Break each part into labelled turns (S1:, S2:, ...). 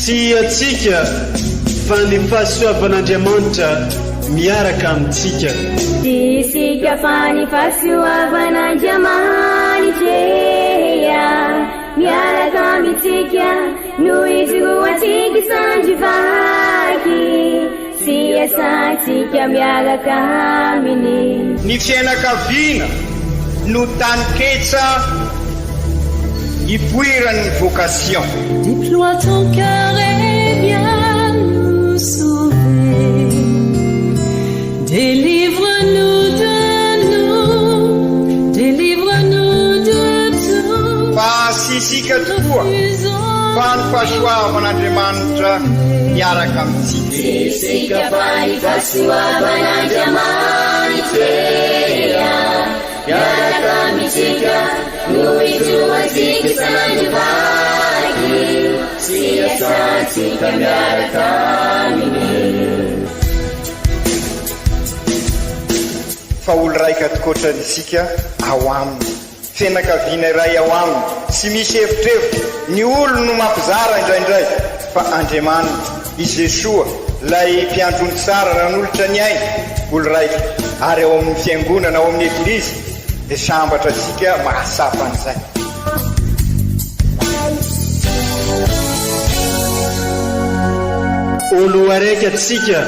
S1: Tsy antsika fa ny fahasoavan'Andriamanitra miaraka amintsika.
S2: Tsy isika fa ny fahasoavan'Andriamanitra miaraka amintsika no ijoroantsika sandry vaky sy iasantsika miaraka aminy.
S3: Ny fiainakaviana no taninketsa ipoiran'ny vocation.
S4: Déploie ton cœur et viens nous sauver Délivre-nous de nous, délivre-nous de tout
S3: Fa tsy isika tokoa fa ny fahasoavan'Andriamanitra miaraka amintsika.
S2: Tsy isika fa ny fahasoavan'Andriamanitra Miaraka amintsika no ijoroantsika isan'andro vaky sy iasantsika miaraka aminy.
S3: Fa olo raika tokoatrany isika ao aminy. Fianakaviana iray ao aminy, tsy misy evitrevitra, ny olony no mampizara indraindray, fa Andriamanitra, i Jesoa, ilay Mpiandry ondry tsara nanolotra ny ainy, olo raika, ary ao amin'ny Fiangonana, ao amin'ny Eglizy, dia sambatra isika mahatsapa an'izay.
S1: Olo araiky atsika,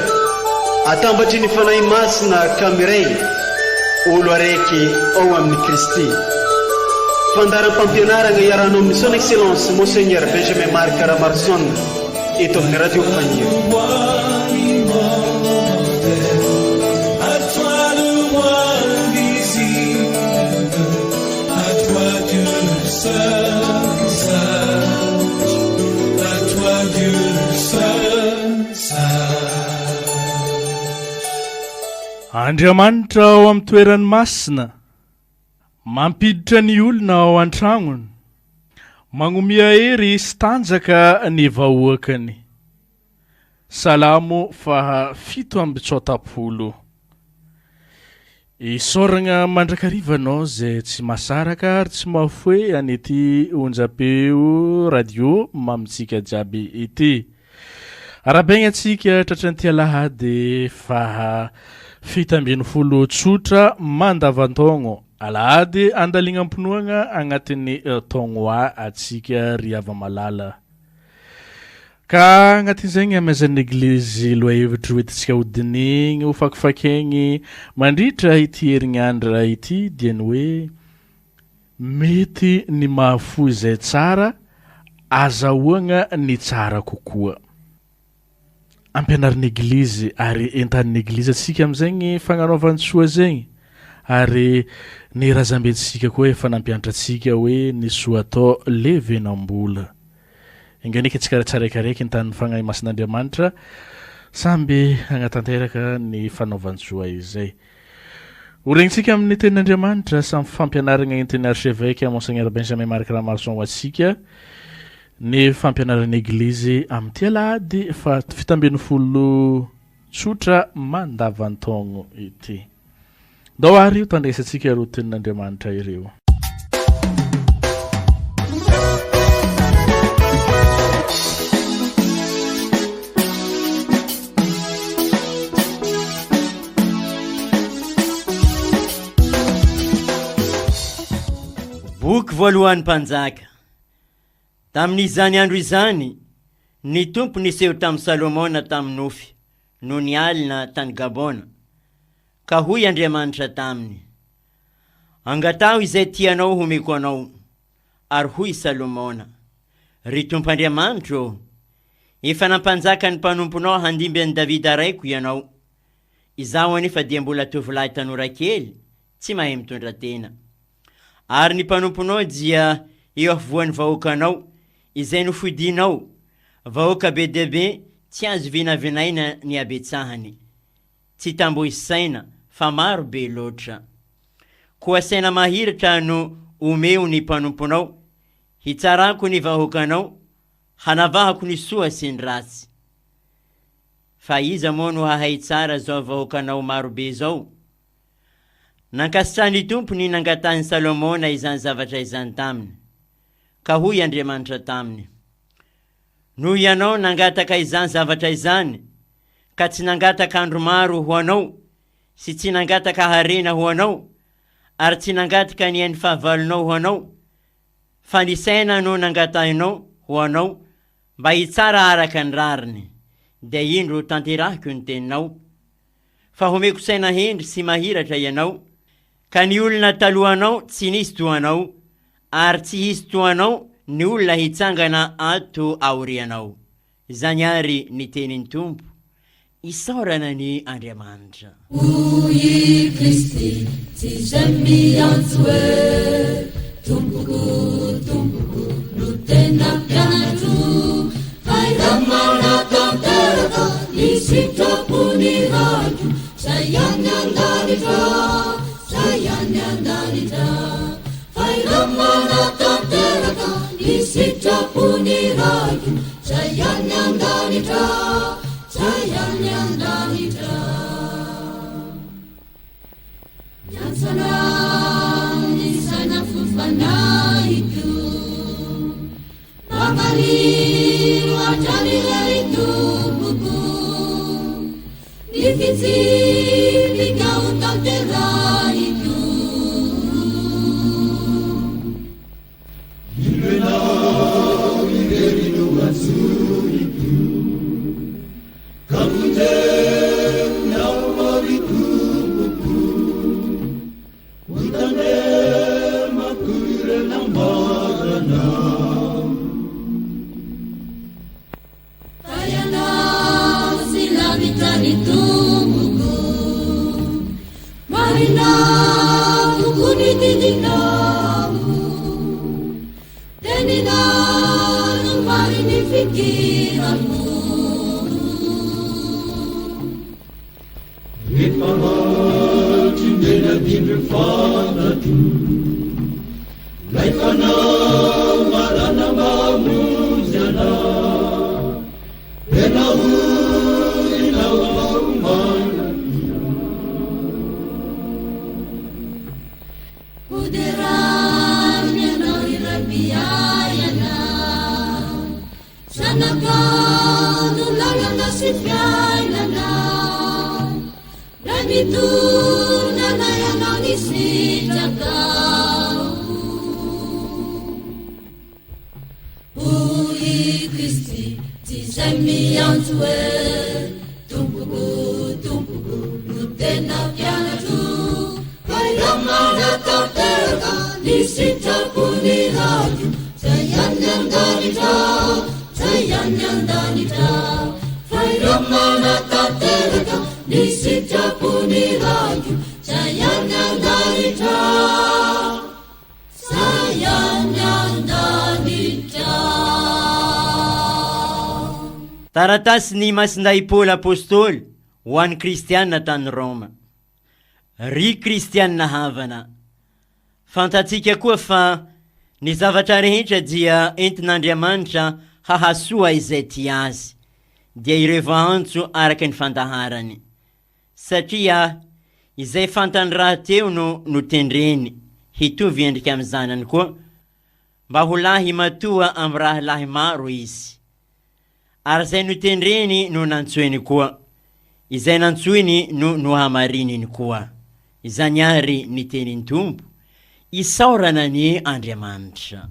S1: atambatry ny Fanahy Masina ka miray, olo araiky ao amin'i Kristy. Fandaharam-pampianaragna iarahanao amin'ny Son Excellence Monseigneur Benjamin Marc Ramaroson eto amin'ny Radio Fagniry.
S5: Andriamanitra ao amin'ny toerany masina, mampiditra ny olona ao an-tragnony, magnomia hery sy tanjaka ny vahoakany. Salamo faha 77. Isaoragna mandrakariva anao zay tsy mahasaraka ary tsy mahafoe an'ity onjam-peo radio mamintsika jiaby ity. Arahabaigna antsika tratran'ity alahady faha 17 tsotra mandavan-taogno, alahady andalignam-pinoagna agnatin'ny taogno atsika ry hava-malala. Ka agnatin'izay ny hamehezan'ny Eglizy lohahevitry hoentintsika hodinihigny, hofakifakaigny mandritra ity herignandra ity dia ny hoe mety ny mahafoy izay tsara azahoagna ny tsara kokoa. Ampianarin'ny Eglizy ary entanin'ny Eglizy antsika amin'izegny fagnanaovan-tsoa zegny ary ny razambentsika koa efa nampianatra antsika hoe ny soa atao levenam-bola. Enga anie ka tsika tsiraikaraiky ny tanin'ny Fagnahy Masin'Andriamanitra samby hagnatanteraka ny fanaovan-tsoa izay. Ho regnintsika amin'ny Tenin'Andriamanitra sy amin'ny fampianaragna entin'ny Archevêque Monseigneur Benjamin Marc Ramaroson ho antsika ny fampianaran'ny Eglizy amin'ity alahady faha 17 tsotra mandavan-taogno ity. Ndao àry ho tandresantsika ireo tenin'Andriamanitra ireo.
S6: Boky voalohan'ny Mpanjaka. Tamin'izany andro izany, ny Tompo niseho tamin'i Salomona tamin'ny nofy, nony alina tany Gabona. Ka hoy Andriamanitra taminy, Angataho izay tianao homeko anao. Ary hoy i Salomona, Ry Tompo Andriamanitro ô, efa nampanjaka ny mpanomponao handimby an'i Davida raiko ianao. Izaho anefa dia mbola tovolahy tanora kely, tsy mahay mitondra tena. Ary ny mpanomponao dia eo afovoan'ny vahoakanao, izay nofidinao, vahoaka be dia be tsy azo vinavinaina ny habetsahany. Tsy tambo isaina fa maro be loatra. Koa saina mahiratra no omeo ny mpanomponao, hitsarako ny vahoakanao, hanavahako ny soa sy ny ratsy. Fa iza moa no hahay tsara zao vahoakanao maro be zao? Nankasitrahan'ny Tompo ny nangatahin'i Salomona izany zavatra izany taminy. Ka hoy Andriamanitra taminy. Noho ianao nangataka izany zavatra izany, ka tsy nangataka andro maro ho anao, sy tsy nangataka harena ho anao, ary tsy nangataka ny ain'ny fahavalonao ho anao, fa ny saina no nangatahinao ho anao mba hitsara araka ny rariny, dia indro tanterahiko ny teninao, fa homeko saina hendry sy mahiratra ianao, ka ny olona talohanao tsy nisy toa anao, ary tsy hisy toa anao ny olona hitsangana ato aorianao. Izany àry ny tenin'ny Tompo. Isaorana anie Andriamanitra.
S2: Hoy i Kristy, Tsy izay miantso hoe, Tompoko, Tompoko, no tena mpianatro, fa ireo manatanteraka ny sitrapon'ny Raiko, izay any an-danitra, izay any an-danitra. Fa ireo manatanteraka ny sitrapon'ny Raiko, izay any an-danitra, izay any an-danitra. Miantso anao ny saina fo fanahiko, Mampalio hatrany ilay Tompoko, Ny fitsipika ho tanterahiko.
S7: Indro ianao irery no antsoiko, Ka vonjeo ny aho ry Tompoko. Ho tandremako ireo nambaranao.
S2: Fa ianao tsy lavitra ny tompoko, Marina tokoa ny didinao, Teninao no marin'ny fikirako.
S7: Efa hatry ny ela dindry fantatro Lay fanambarana mamonjy anah Dia nahorinao aho mandrakizay.
S2: Hoderaina ianao ry Raim-piahy anah Zanakao no lalana sy fiainana, Ray mitondra anay hanao ny sitrakao. Hoy i Kristy, tsy izay miantso hoe, Tompoko, Tompoko, no tena mpianatro, fa ireo manatanteraka ny sitrapon'ny Raiko. Zay any an-danitra, zay any an-danitra, fa ireo manatanteraka ny sitrapon'ny Raiko, zay any an-danitra, zay any an-danitra.
S6: Taratasin'i Masindahy Paoly Apostoly ho an'ny Kristiana tany Roma. Ry Kristiana havana, Fantatsika koa fa ny zavatra rehetra dia entin'Andriamanitra hahasoa izay tia Azy, dia ireo voaantso araka ny fandaharany. Satria izay fantany rahateo no notendreny hitovy endrika amin'ny Zanany koa, mba ho lahy matoa amin'ny rahalahy maro izy. Ary izay notendreny no nantsoiny koa, izay nantsoiny no nohamarininy koa. Izany àry ny tenin'ny Tompo, isaorana anie Andriamanitra.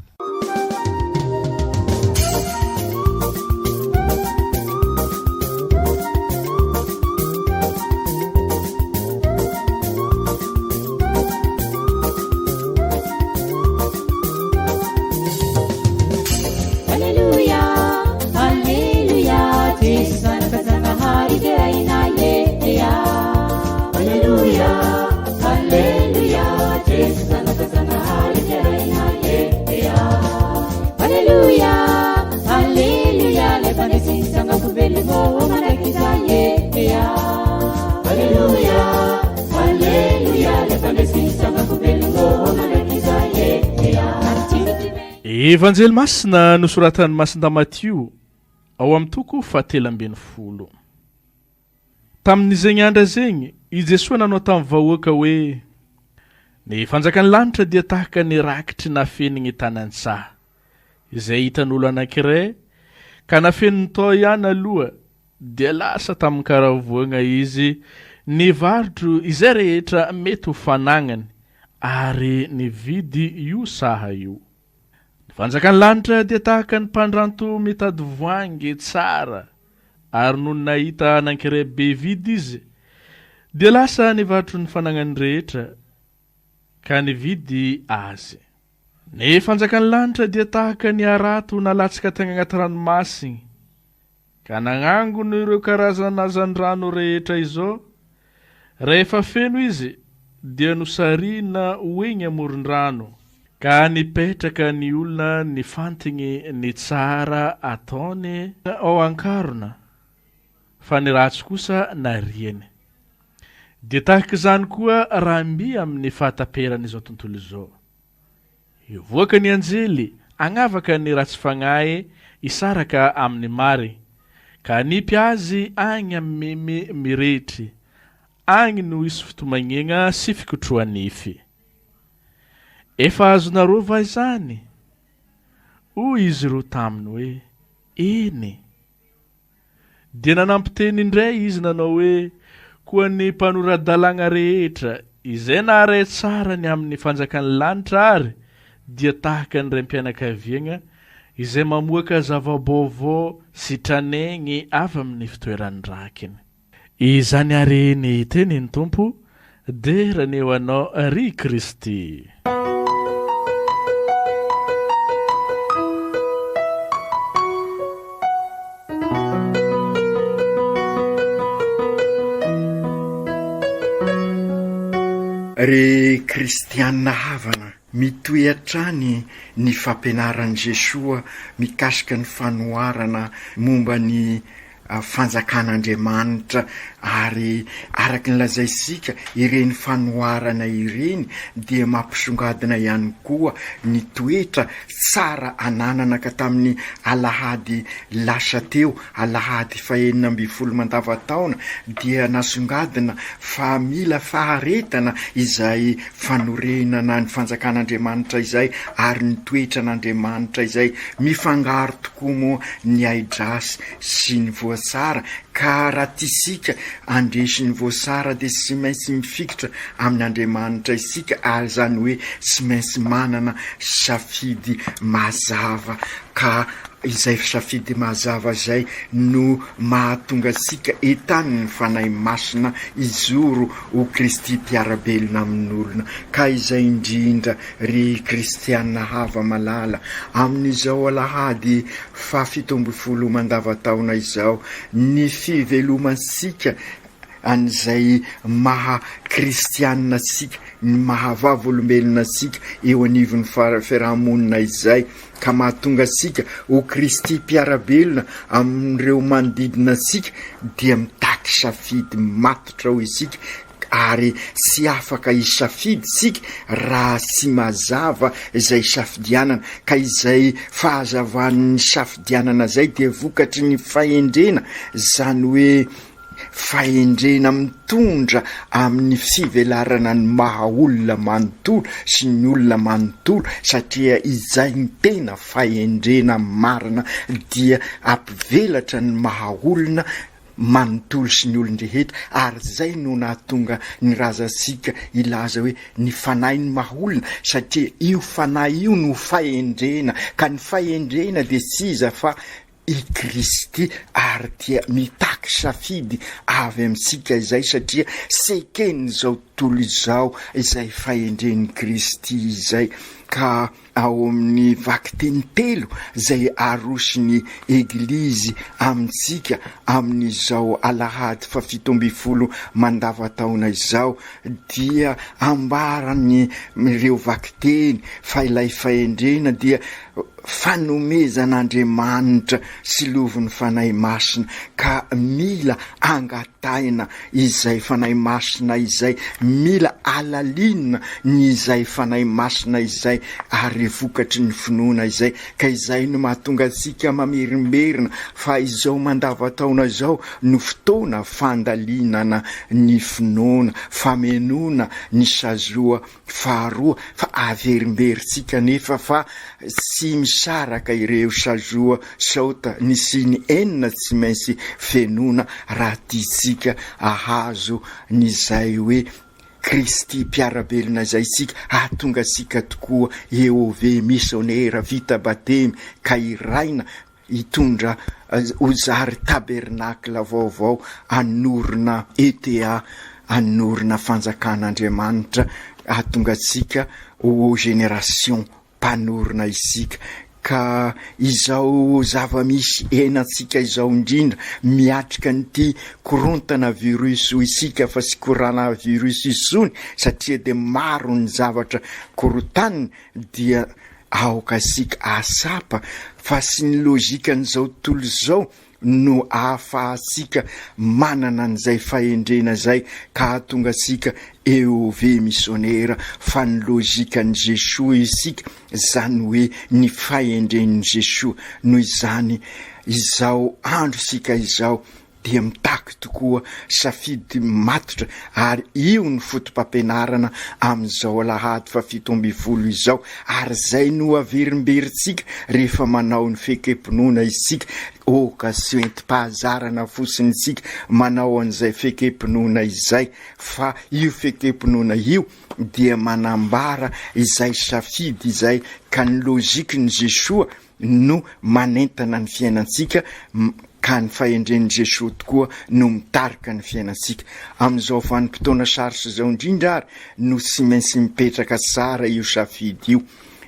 S2: Aleloia, aleloia, Jeso Zanaka Zagnahary deraina e ea. Aleloia, aleloia, Jeso Zanaka Zagnahary deraina e ea. Aleloia, aleloia, ilay mpandresy nitsangako velogno mandrakizay e ea. Aleloia, aleloia, ilay mpandresy nitsangako velogno mandrakizay e ea.
S5: Evanjely Masina nosoratan'i Masindahy Matio ao amin'ny toko fahatelo ambin'ny folo. Tamin'izegny andra zegny, i Jesoa nanao tamin'ny vahoaka hoe, Ny fanjakan'ny lanitra dia tahaka ny rakitry nafenigny tany an-tsaha, izay hitan'olo anankiray, Ka nafeniny tao ihany aloha, dia lasa tamin-karavoagna izy nivarotro izay rehetra mety ho fanagnany ary nividy io saha io. Ny fanjakan'ny lanitra dia tahaka ny mpandranto mitady voangy tsara, ary nony nahita anankiray be vidy izy, dia lasa nivarotro ny fanagnany rehetra ka nividy azy. Ny fanjakan'ny lanitra dia tahaka ny harato nalatsaka tagny agnaty ranomasigny, ka nagnangona ireo karazana hazandrano rehetra izao, rehefa feno izy dia nosarihina ho egny amoron-drano, ka nipetraka ny olona nifantigny ny tsara ataony ao an-karona, fa ny ratsy kosa nariany. Dia tahaka izany koa raha mby amin'ny fahataperan'izao tontolo izao. Hivoaka ny anjely hagnavaka ny ratsy fagnahy hisaraka amin'ny marigny, ka hanipy azy agny amin'ny memy mirehitry, agny no hisy fitomagnegna sy fikotroha-nify. Efa azonareo va izany? Hoy izy ireo taminy hoe, Eny. Dia nanampy teny indray izy nanao hoe, Koa ny mpanora-dalàgna rehetra izay naharay tsara ny amin'ny fanjakan'ny lanitra àry dia tahaka ny raim-pianakaviagna izay mamoaka zava-baovao sy tranegny avy amin'ny fitoeran'ny rakiny. Izany àry ny tenin'ny Tompo, dera anie ho Anao ry Kristy.
S3: Ry kristianina havana, mitohy hatrany ny fampianaran'i Jesoa mikasika ny fanoharana momba ny Fanjakan'Andriamanitra ary araka ny lazaintsika ireny fanoharana ireny dia mampisongadina ihany koa ny toetra tsara ananana ka tamin'ny alahady lasa teo, alahady fahenina ambinifolo mandavataona dia nasongadina fa mila faharetana izay fanorenana ny fanjakan'Andriamanitra izay ary ny toetran'Andriamanitra izay mifangaro tokoa moa ny ahidrasy sy ny voasara ka raha tiasika handresy ny voasara dia tsy maintsy mifikitra amin' Andriamanitra isika ary izany hoe tsy maintsy manana safidy mazava ka izay safidy mazava izay no mahatonga antsika entanin' ny Fanahy Masina hijoro ho Kristy mpiara-belona amin' olona ka izay indrindra ry kristiana hava-malala amin' izao alahady Fahafitoambinifolo mandavataona izao ny fivelomantsika an'izay maha kristianina antsika, ny maha vavolombelona antsika eo anivon'ny fiarahamonina izay ka mahatonga antsika ho Kristy mpiara-belona amin'ireo manodidina antsika dia mitaky safidy matotra ho isika ary tsy afaka hisafidy isika raha tsy mazava izay safidianana, ka izay fahazavan'ny safidianana izay dia vokatry ny fahendrena, izany hoe fahendrena mitondra amin'ny fivelarana ny maha olona manontolo sy ny olona manontolo, satria izay ny tena fahendrena marina dia hampivelatra ny maha olona manontolo sy ny olon-drehetra, ary izay no nahatonga ny razantsika hilaza hoe ny fanahy no maha olona, satria io fanahy io no fahendrena, ka ny fahendrena dia tsy iza fa i Kristy, ary dia mitaky safidy avy amintsika izay, satria tsy eken'izao tontolo izao izay fahendren'i Kristy izay, ka. Ao amin'ny vakiteny telo izay aroson'ny Eglizy amintsika amin'izao alahady fahafito ambinifolo mandavataona izao dia ambaran'ireo vakiteny fa ilay fahendrena dia fanomezan'Andriamanitra sy lovin'ny Fanahy Masina ka mila angatahina. Angatahina izay Fanahy Masina izay, mila alalinina ny izay Fanahy Masina izay ary vokatry ny finoana izay, ka izay no mahatonga antsika mamerimberina fa izao mandavantaona izao no fotoana fandalinana ny finoana, famenoana ny sazoa faharoa, fa averimberintsika anefa fa tsy misaraka ireo sazoa saota ny siny enina tsy maintsy fenoina raha tiantsika ahazo ny izay hoe Kristy mpiara-belona izay isika, hahatonga antsika tokoa EOV misionera vita batemy ka hiraina hitondra ho zary tabernakla vaovao hanorina ETA, hanorina fanjakan'Andriamanitra, hahatonga antsika ho génération mpanorina isika. Ka izao zava-misy iainantsika izao indrindra, miatrika an'ity korontana virus isika fa tsy coronavirus intsony satria dia maro ny zavatra korontaniny dia Aoka isika hahatsapa fa tsy ny lojikan'izao tontolo izao no ahafahantsika manana an'izay fahendrena izay ka hahatonga antsika EOV misionera fa ny lojikan'i Jesoa isika, izany hoe ny fahendren'i Jesoa. Noho izany, izao andro isika izao dia mitaky tokoa safidy matotra ary io no foto-pampianarana amin'izao alahady faha-17 izao ary izay no averimberintsika rehefa manao ny fekem-pinoana isika, oka tsy entim-pahazarana fotsiny isika manao an'izay fekem-pinoana izay fa io fekem-pinoana io dia manambara izay safidy izay ka ny logique-n'i Jesoa no manentana ny fiainantsika ka ny fahendren'i Jesoa tokoa no mitarika ny fiainantsika. Amin'izao vanim-potoana sarotra izao indrindra ary no tsy maintsy mipetraka tsara io safidy io.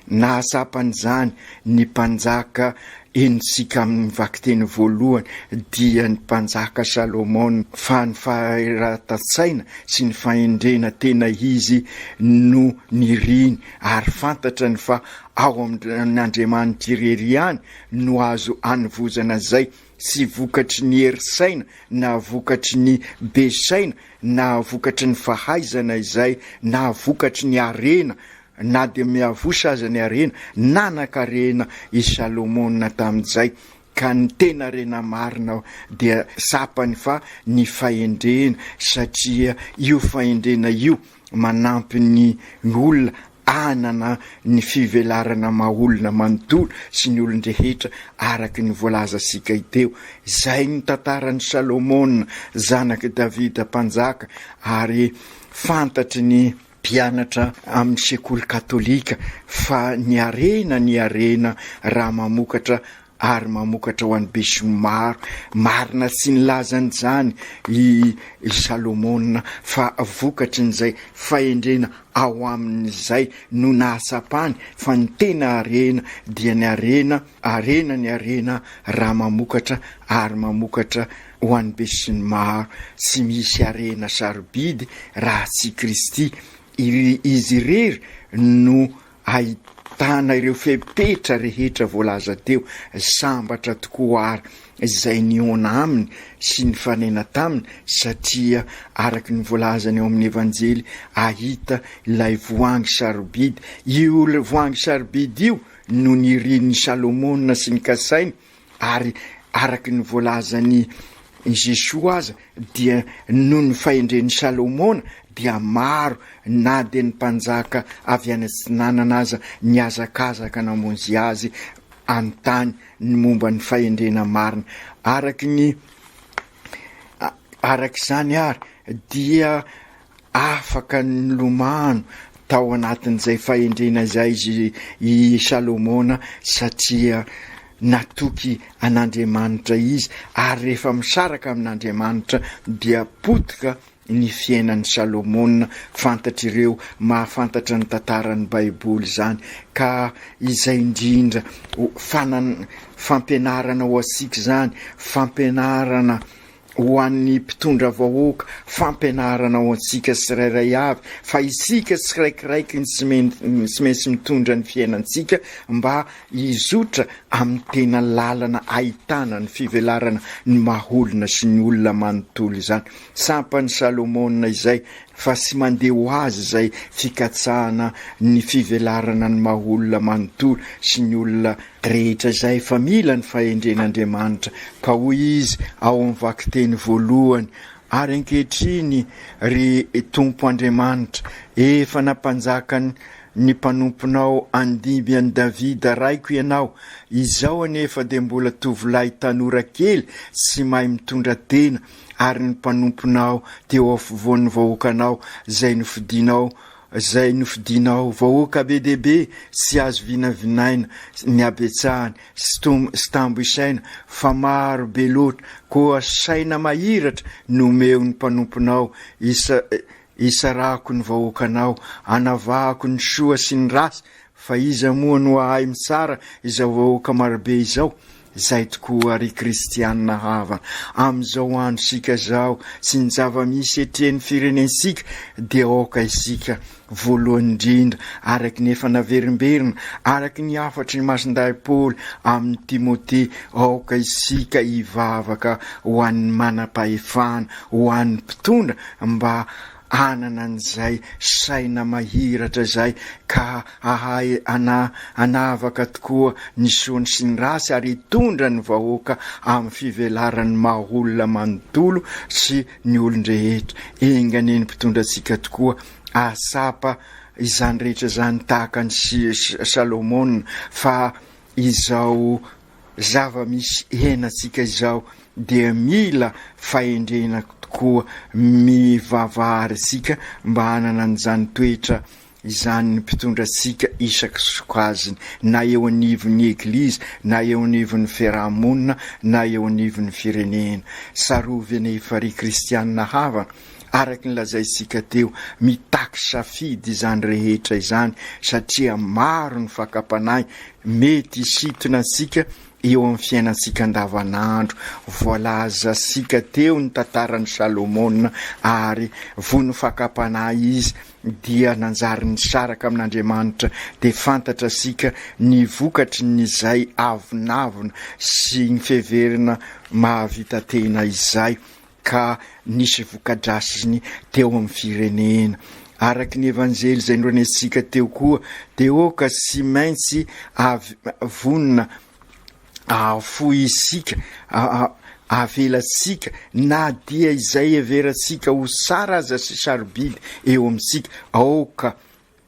S3: Nahatsapa an'izany ny mpanjaka henontsika amin'ny vakiteny voalohany dia ny mpanjaka Salomona fa ny fahiratan-tsaina sy ny fahendrena tena izy no niriny ary fantatra ny fa Ao amin'Andriamanitra irery ihany no azo anovozana izay tsy vokatry ny hery saina na vokatry ny be saina na vokatry ny fahaizana izay na vokatry ny harena na dia miavosa aza ny harena nanan-karena i Salomona tamin'izay ka ny tena harena marina dia tsapany fa ny fahendrena satria io fahendrena io manampy ny olona hanana ny fivelarana maha olona manontolo sy ny olon-drehetra araka ny voalazantsika teo. Izay ny tantaran'i Salomona, zanak'i Davida mpanjaka, ary fantatry ny mpianatra amin'ny sekoly katolika fa ny harena ny harena raha mamokatra ary mamokatra ho an'ny besinimaro. Marina tsy nilaza an'izany i Salomona fa vokatry ny izay fahendrena ao aminy izay no nahatsapany fa ny tena harena dia ny harena, harena ny harena raha mamokatra ary mamokatra ho an'ny besinimaro. Tsy misy harena sarobidy raha tsy Kristy. Izy irery no Ahitana ireo fepetra rehetra voalaza teo, sambatra tokoa ary izay nihaona aminy sy nifanena taminy satria araka ny voalazany ao amin'ny Evanjely ahita ilay voahangy sarobidy. Io voahangy sarobidy io no nirian'i Salomona sy ny kasainy Ary araka ny voalazan'i Jesoa aza dia noho ny fahendren'i Salomona dia maro na dia ny mpanjaka avy any atsinanana aza nihazakazaka namonjy azy hanontany ny momba ny fahendrena marina. Araka ny araka izany ary dia Afaka nilomano tao anatin'izay fahendrena izay izy i Salomona satria natoky an'Andriamanitra izy ary rehefa misaraka amin'Andriamanitra dia potika ny fiainan'i Salomona, fantatr'ireo mahafantatra ny tantaran'ny Baiboly izany ka izay indrindra fanan- fampianarana ho antsika izany, fampianarana. ho an'ny mpitondra vahoaka, fampianarana ho antsika tsirairay avy, fa isika tsiraikiraiky ny tsy maintsy mitondra ny fiainantsika mba hizotra amin'ny tena lalana ahitana ny fivelarana ny maha olona sy ny olona manontolo izany. Sampan'i Salomona izay fa tsy mandeha ho azy izay fikatsahana ny fivelarana ny maha olona manontolo sy ny olona rehetra izay fa mila ny fahendren'Andriamanitra ka hoy izy ao amin'ny vakiteny voalohany, Ary ankehitriny, ry Tompo Andriamanitra, efa nampanjaka ny mpanomponao handimby an'i Davida raiko Ianao, izao anefa dia mbola tovolahy tanora kely tsy mahay mitondra tena, ary ny mpanomponao teo afovoan'ny vahoakanao izay nofidinao izay nofidinao, vahoaka be dia be tsy azo vinavinaina ny habetsahany sy sy tambo isaina, fa maro be loatra, koa saina mahiratra no omeo ny mpanomponao, isa isarahako ny vahoakanao, anavahako ny soa sy ny ratsy, fa iza moa no hahay mitsara izao vahoaka marobe izao? Izay tokoa ry kristianina havana, amin'izao androntsika izao sy ny zava-misy etren'ny firenentsika dia aoka isika voalohany indrindra araka ny efa naverimberina, araka ny hafatry ny Masindahy Paoly amin'i Timoty, aoka isika hivavaka ho an'ny manam-pahefana, ho an'ny mpitondra mba hanana an'izay saina mahiratra izay ka hahay hanavaka tokoa ny soa sy ny ratsy ary hitondra ny vahoaka amin'ny fivelaran'ny maha olona manontolo sy ny olon-drehetra. Enga anie ny mpitondra antsika tokoa hahatsapa izany rehetra izany tahaka an'i Salomona fa izao zava-misy iainantsika izao dia mila fahendrena tokoa mivavaha ary isika mba hanana an'izany toetra izany ny mpitondra antsika isaky sokajiny na eo anivon'ny eglizy na eo anivon'ny fiaraha-monina na eo anivon'ny firenena. Tsarovy anefa ry kristianina havana araka ny lazaintsika teo, mitaky safidy izany rehetra izany satria maro ny fakam-panahy mety hisintona antsika eo amin'ny fiainantsika andavanandro. Voalazantsika teo ny tantaran'i Salomona ary voan'ny fakam-panahy izy dia nanjary nisaraka amin'Andriamanitra dia fantatra sika ny vokatry ny izay avonavona sy ny fiheverana mahavita tena izay. ka nisy voka-drasiny teo amin'ny firenena. Araka ny Evanjely izay norenesintsika teo koa, dia oka tsy maintsy avy vonona hahafoy isika, avelantsika na dia izay heverantsika ho tsara aza sy sarobidy eo amintsika, aoka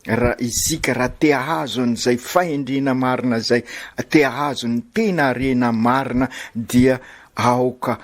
S3: raha isika raha te hahazo an'izay fahendrena marina izay, te hahazo ny tena harena marina dia aoka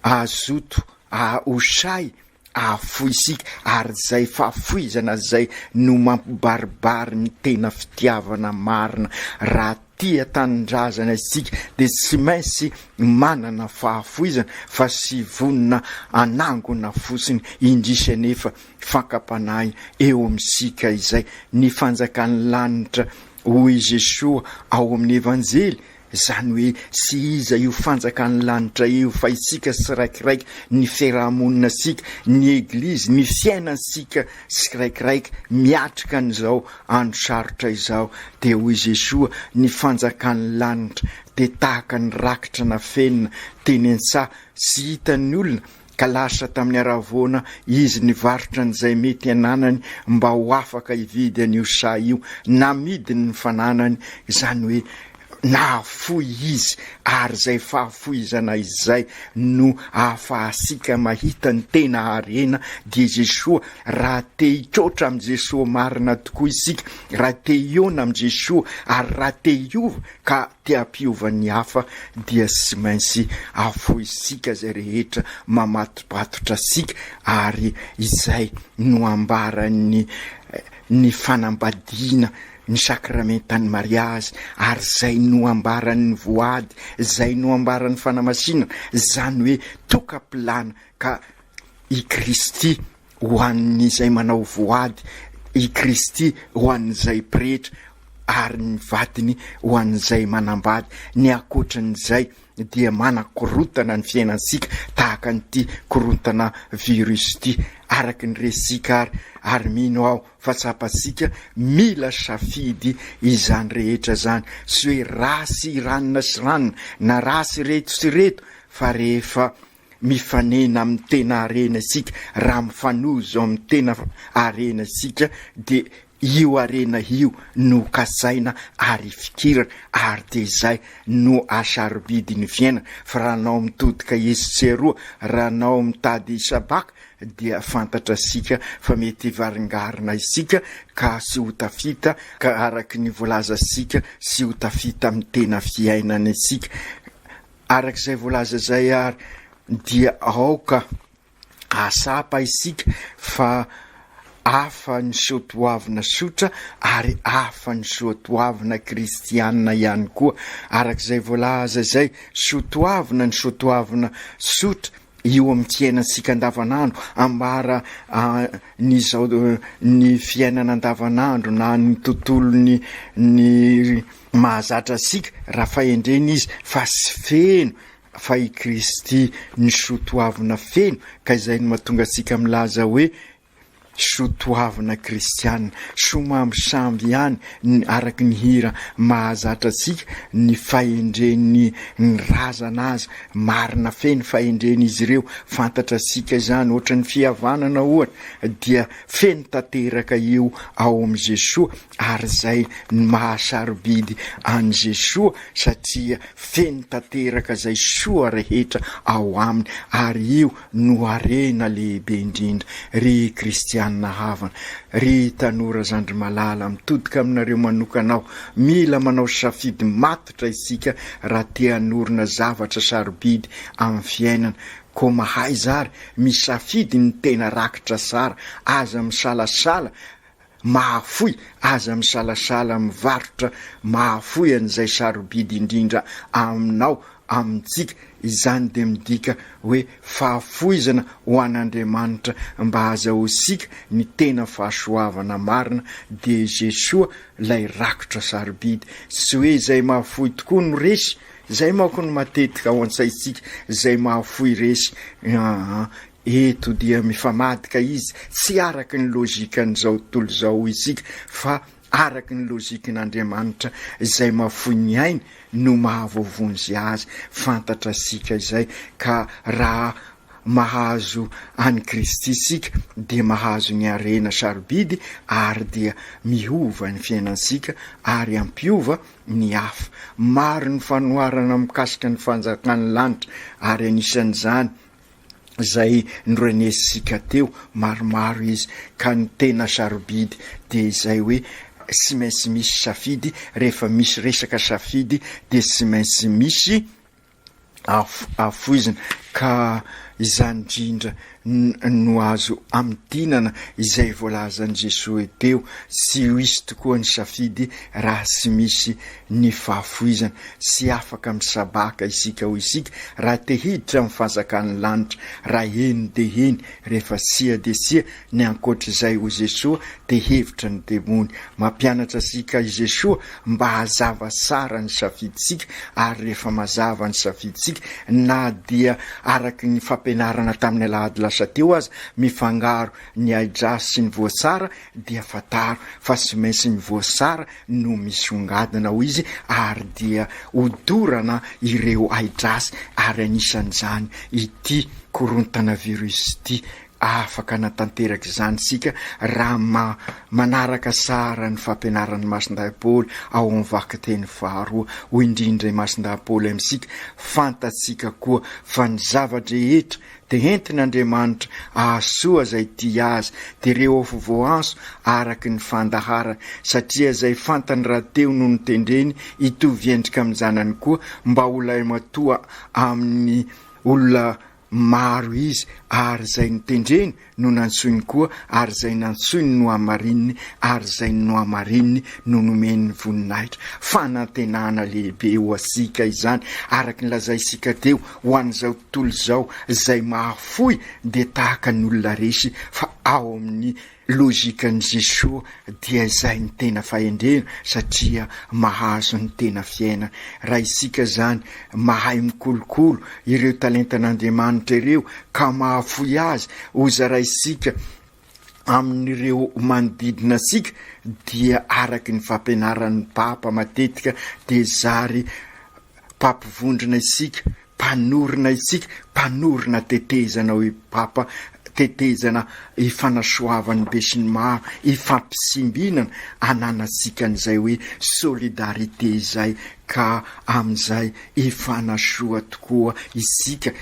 S3: hazoto ho sahy hahafoy isika ary izay fahafoizana izay no mampibaribary ny tena fitiavana marina. Raha tia tanindrazana isika dia tsy maintsy manana fahafoizana fa tsy vonona hanangona fotsiny, indrisy anefa fakam-panahy eo amintsika izay. Ny fanjakan'ny lanitra hoy Jesoa ao amin'ny Evanjely Izany hoe tsy iza io fanjakan'ny lanitra io fa isika tsiraikiraiky, ny fiarahamonina-tsika, ny Eglizy, ny fiainantsika tsiraikiraiky miatrika an'izao andro sarotra izao. Dia hoy Jesoa, ny fanjakan'ny lanitra dia tahaka ny rakitra nafenina teny an-tsaha tsy hitan'ny olona ka lasa tamin'ny haravoana izy nivarotra an'izay mety ananany mba ho afaka hividy an'io saha io, namidiny ny fananany, izany hoe nahafoy izy, ary izay fahafoizana izay no ahafahantsika mahita ny tena harena, dia Jesoa, raha te hitroatra amin'i Jesoa marina tokoa isika, raha te hihaona amin'i Jesoa, ary raha te hiova, ka te hampiova ny hafa dia tsy maintsy afointsika izay rehetra mamatobatotra antsika ary izay no ambaran'ny ny fanambadiana, ny sakramentan'ny mariazy ary izay no ambaran'ny voady, izay no ambaran'ny fanamasinana, izany hoe tokam-pilàna ka i Kristy ho an'izay manao voady, i Kristy ho an'izay pretra, ary ny vadiny ho an'izay manambady. Ny ankoatran'izay dia manakorotana ny fiainantsika tahaka an'ity korontana virus ity. Araka ny resika ary, ary mino aho fa tsapantsika mila safidy izany rehetra izany, tsy hoe ratsy ranona sy ranona na ratsy ireto sy ireto fa rehefa mifanena amin'ny tena harena isika, raha mifanojo amin'ny tena harena isika dia io harena io no kasaina ary ifikirana ary dia izay no hasarobidy ny fiainana, fa raha anao mitodika etsy sy eroa, raha anao mitady sabaka dia fantatra isika fa mety hivaringarina isika ka sy ho tafita ka araky ny voalazantsika sy ho tafita amin'ny tena fiainana isika. Araka izay voalaza izay ary dia aoka hahatsapa isika fa hafa ny soatoavina sotra ary hafa ny soatoavina kristiana ihany koa. Araka izay voalaza izay, soatoavina ny soatoavina sotra eo amin'ny fiainantsika andavanandro, ambara ny izao ny fiainana andavanandro na ny tontolon'ny ny mahazatra antsika raha fahendrena izy fa tsy feno fa i Kristy ny soa toavina feno ka izay no mahatonga antsika milaza hoe soa toavina kristiana, somambisamby ihany ny araka ny hira mahazatra antsika ny fahendren'ny ny razana aza, marina feno fahendren'izy ireo, fantatra antsika izany, ohatran'ny fihavanana ohatra dia feno tanteraka io ao amin'i Jesoa ary izay ny maha sarobidy an'i Jesoa satria feno tanteraka izay soa rehetra ao aminy ary io no harena lehibe indrindra. Ry kristianina havana, ry tanora zandry malala, mitodika aminareo manokana aho, mila manao safidy matotra isika raha te hanorina zavatra sarobidy amin'ny fiainana. Koa mahaiza ary misafidy ny tena rakitra tsara, aza misalasala mahafoy, aza misalasala mivarotra mahafoy an'izay sarobidy indrindra aminao, amintsika, izany dia midika hoe fahafoizana ho an'Andriamanitra mba hahazahoantsika ny tena fahasoavana marina dia Jesoa ilay rakotra sarobidy, tsy hoe izay mahafoy tokoa no resy, izay manko no matetika ao an-tsaintsika, izay mahafoy resy, aa Eto dia mifamadika izy, tsy araka ny logikan'izao tontolo izao isika fa araka ny logikin'Andriamanitra, izay mahafoy ny ainy no mahavoavonjy azy, fantatrasika izay ka raha mahazo an'i Kristy isika dia mahazo ny harena sarobidy ary dia miova ny fiainantsika ary hampiova ny hafa. Maro ny fanoharana mikasika ny fanjakan'ny lanitra ary anisan'izany izay norenesika teo maromaro izy ka ny tena sarobidy dia izay hoe tsy maintsy misy safidy, rehefa misy resaka safidy dia tsy maintsy misy afoizina ka izany indrindra no azo amintinana izay voalazan'i Jesoa teo, tsy ho hisy tokoa ny safidy raha tsy misy ny fahafoizana. Tsy afaka misabaka isika ho isika raha te hiditra amin'ny fanjakan'ny lanitra, raha eny dia eny, rehefa tsia dia tsia, ny ankoatr'izay ho Jesoa dia hevitra ny demony. Mampianatra antsika i Jesoa mba hazava tsara ny safidintsika ary rehefa mazava ny safidintsika na dia araka ny fampianarana tamin'ny alahady lasa teo aza mifangaro ny ahidrasy sy ny voatsara dia fantaro fa tsy maintsy ny voatsara no misongadina hoy izy ary dia hodorana ireo ahidrasy ary anisan'izany ity korontana virus ity. Afaka hanatanteraka izany isika raha ma manaraka tsara ny fampianaran'i Masindahy Paoly ao amin'ny vakiteny faharoa. Hoy indrindra i Masindahy Paoly amintsika, Fantatsika koa fa ny zava-drehetra dia entin' Andriamanitra hahasoa izay tia Azy, dia ireo afovoanso araka ny fandaharany, satria izay fantany rahateo no notendreny hitovy endrika amin-janany koa, mba ho lahimatoa amin' ny olona maro izy, ary izay notendreny no nantsoiny koa, ary izay nantsoiny nohamarininy, ary izay nohamarininy no nomeny voninahitra. Fanantenana lehibe ho antsika izany, araka ny lazaintsika teo, ho an'izao tontolo izao, izay mahafoy dia tahaka ny olona resy, fa ao amin'ny. Logique-n'i Jesoa dia izay ny tena fahendrena satria mahazo ny tena fiainana. Raha isika izany mahay mikolokolo ireo talentan'Andriamanitra ireo ka mahafoy azy ho zaraintsika amin'ireo manodidina antsika dia araky ny fampianaran'ny Papa matetika dia zary mpampivondrona isika Mpanorina isika, mpanorina tetezana hoy Papa, tetezana ifanasoavan'ny besinimaro, ifampisimbinana, ananantsika an'izay hoe solidarité izay ka amin'izay hifanasoa tokoa isika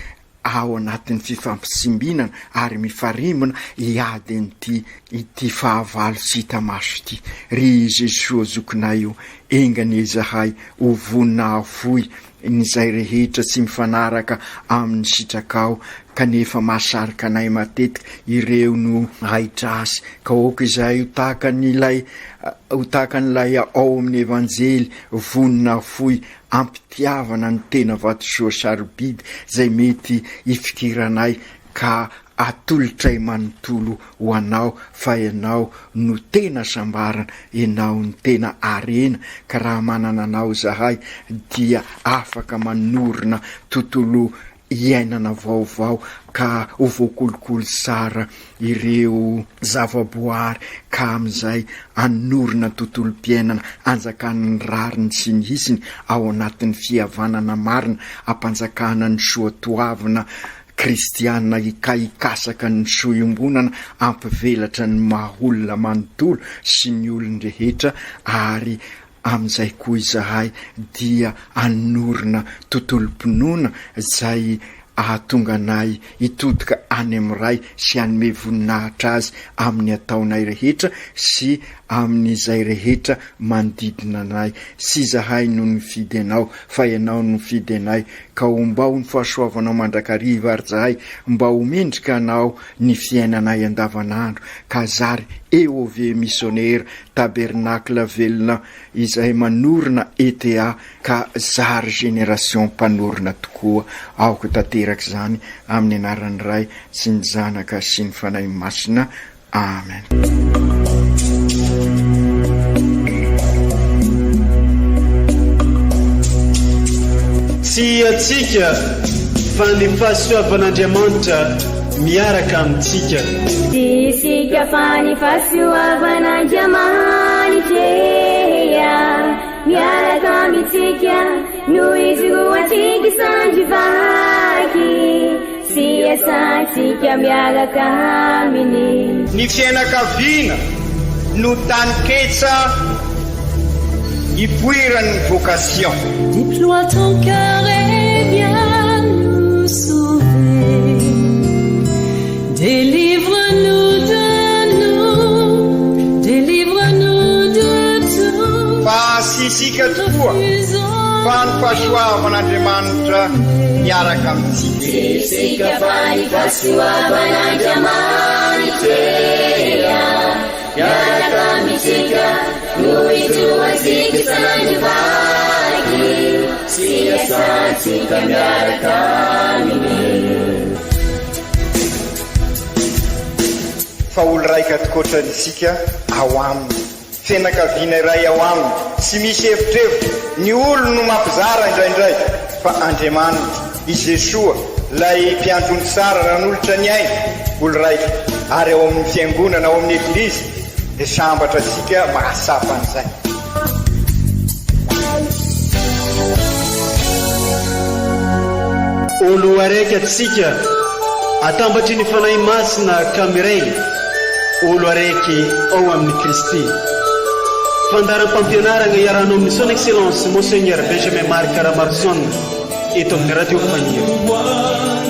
S3: ao anatin'ny fifampisimbinana ary mifarimbona hiady an'ity ity fahavalo tsy hita maso ity. Ry Jesoa zokinay o, enga anie izahay ho vonona hahafoy ny izay rehetra tsy mifanaraka amin'ny sitrakao kanefa mahasarika anay matetika ireo no ahitrasy ka aoka izahay ho tahaka an'ilay ho tahaka an'ilay ao amin'ny Evanjely vonona hafoy am-pitiavana ny tena vatosoa sarobidy izay mety hifikiranay ka atolotray manontolo ho anao fa ianao no tena sambarana, ianao no tena harena ka raha manana anao izahay dia afaka manorina tontolo iainana vaovao ka ho voakolokolo tsara ireo zavaboary ka amin'izay hanorina tontolom-piainana anjakan'ny rariny sy ny hitsiny ao anatin'ny fihavanana marina ampanjakana ny soatoavina Kristiana ka hikasaka ny soa iombonana hampivelatra ny maha olona manontolo sy ny olon-drehetra ary amin'izay koa izahay dia hanorina tontolom-pinoana izay hahatonga anay hitodika any amin'ny Ray sy hanome voninahitra Azy amin'ny ataonay rehetra sy amin'izay rehetra manodidina anay. Tsy izahay no nifidy Anao fa Ianao no nifidy anay Ka ombao ny fahasoavanao mandrakariva ary zahay mba ho mendrika anao ny fiainanay andavanandro ka zary EOV Missionnaire Tabernacle velona izay manorina ETA ka zary génération mpanorina tokoa aoka tanteraka izany amin'ny anaran'ny Ray sy ny Zanaka sy ny Fanahy Masina Amen.
S1: Tsy antsika fa ny fahasoavan'Andriamanitra miaraka amintsika.
S2: Tsy isika fa ny fahasoavan'Andriamanitra miaraka amintsika no ijoroantsika sandry vaky. Sy iasantsika miaraka aminy.
S3: Ny fiainakaviana no taninketsa ipoiran'ny vocation.
S4: Déploie ton cœur et viens nous sauver. Délivre-nous de nous, délivre-nous de tout.
S3: Fa tsy isika tokoa fa ny fahasoavan'Andriamanitra miaraka amintsika.
S2: Tsy isika fa ny fahasoavan'Andriamanitra miaraka amintsika no ijoroantsika isan'andro vaky sy iasantsika miaraka aminy.
S3: Fa olo raika tokoatra isika ao aminy. Fianakaviana iray ao aminy, tsy misy evitrevitra, ny olony no mampizara indraindray, fa Andriamanitra, i Jesoa, ilay Mpiandry ondry tsara nanolotra ny ainy, olo raika, ary ao amin'ny Fiangonana, ao amin'ny Eglizy, dia sambatra isika mahatsapa an'izay.
S1: Olo araiky atsika atambatry ny Fanahy Masina ka miray olo araiky ao amin'i Kristy. Fandaharam-pampianaragna iarahanao amin'ny Son Excellence Monseigneur Benjamin Marc Ramaroson eto amin'ny Radio Fagniry.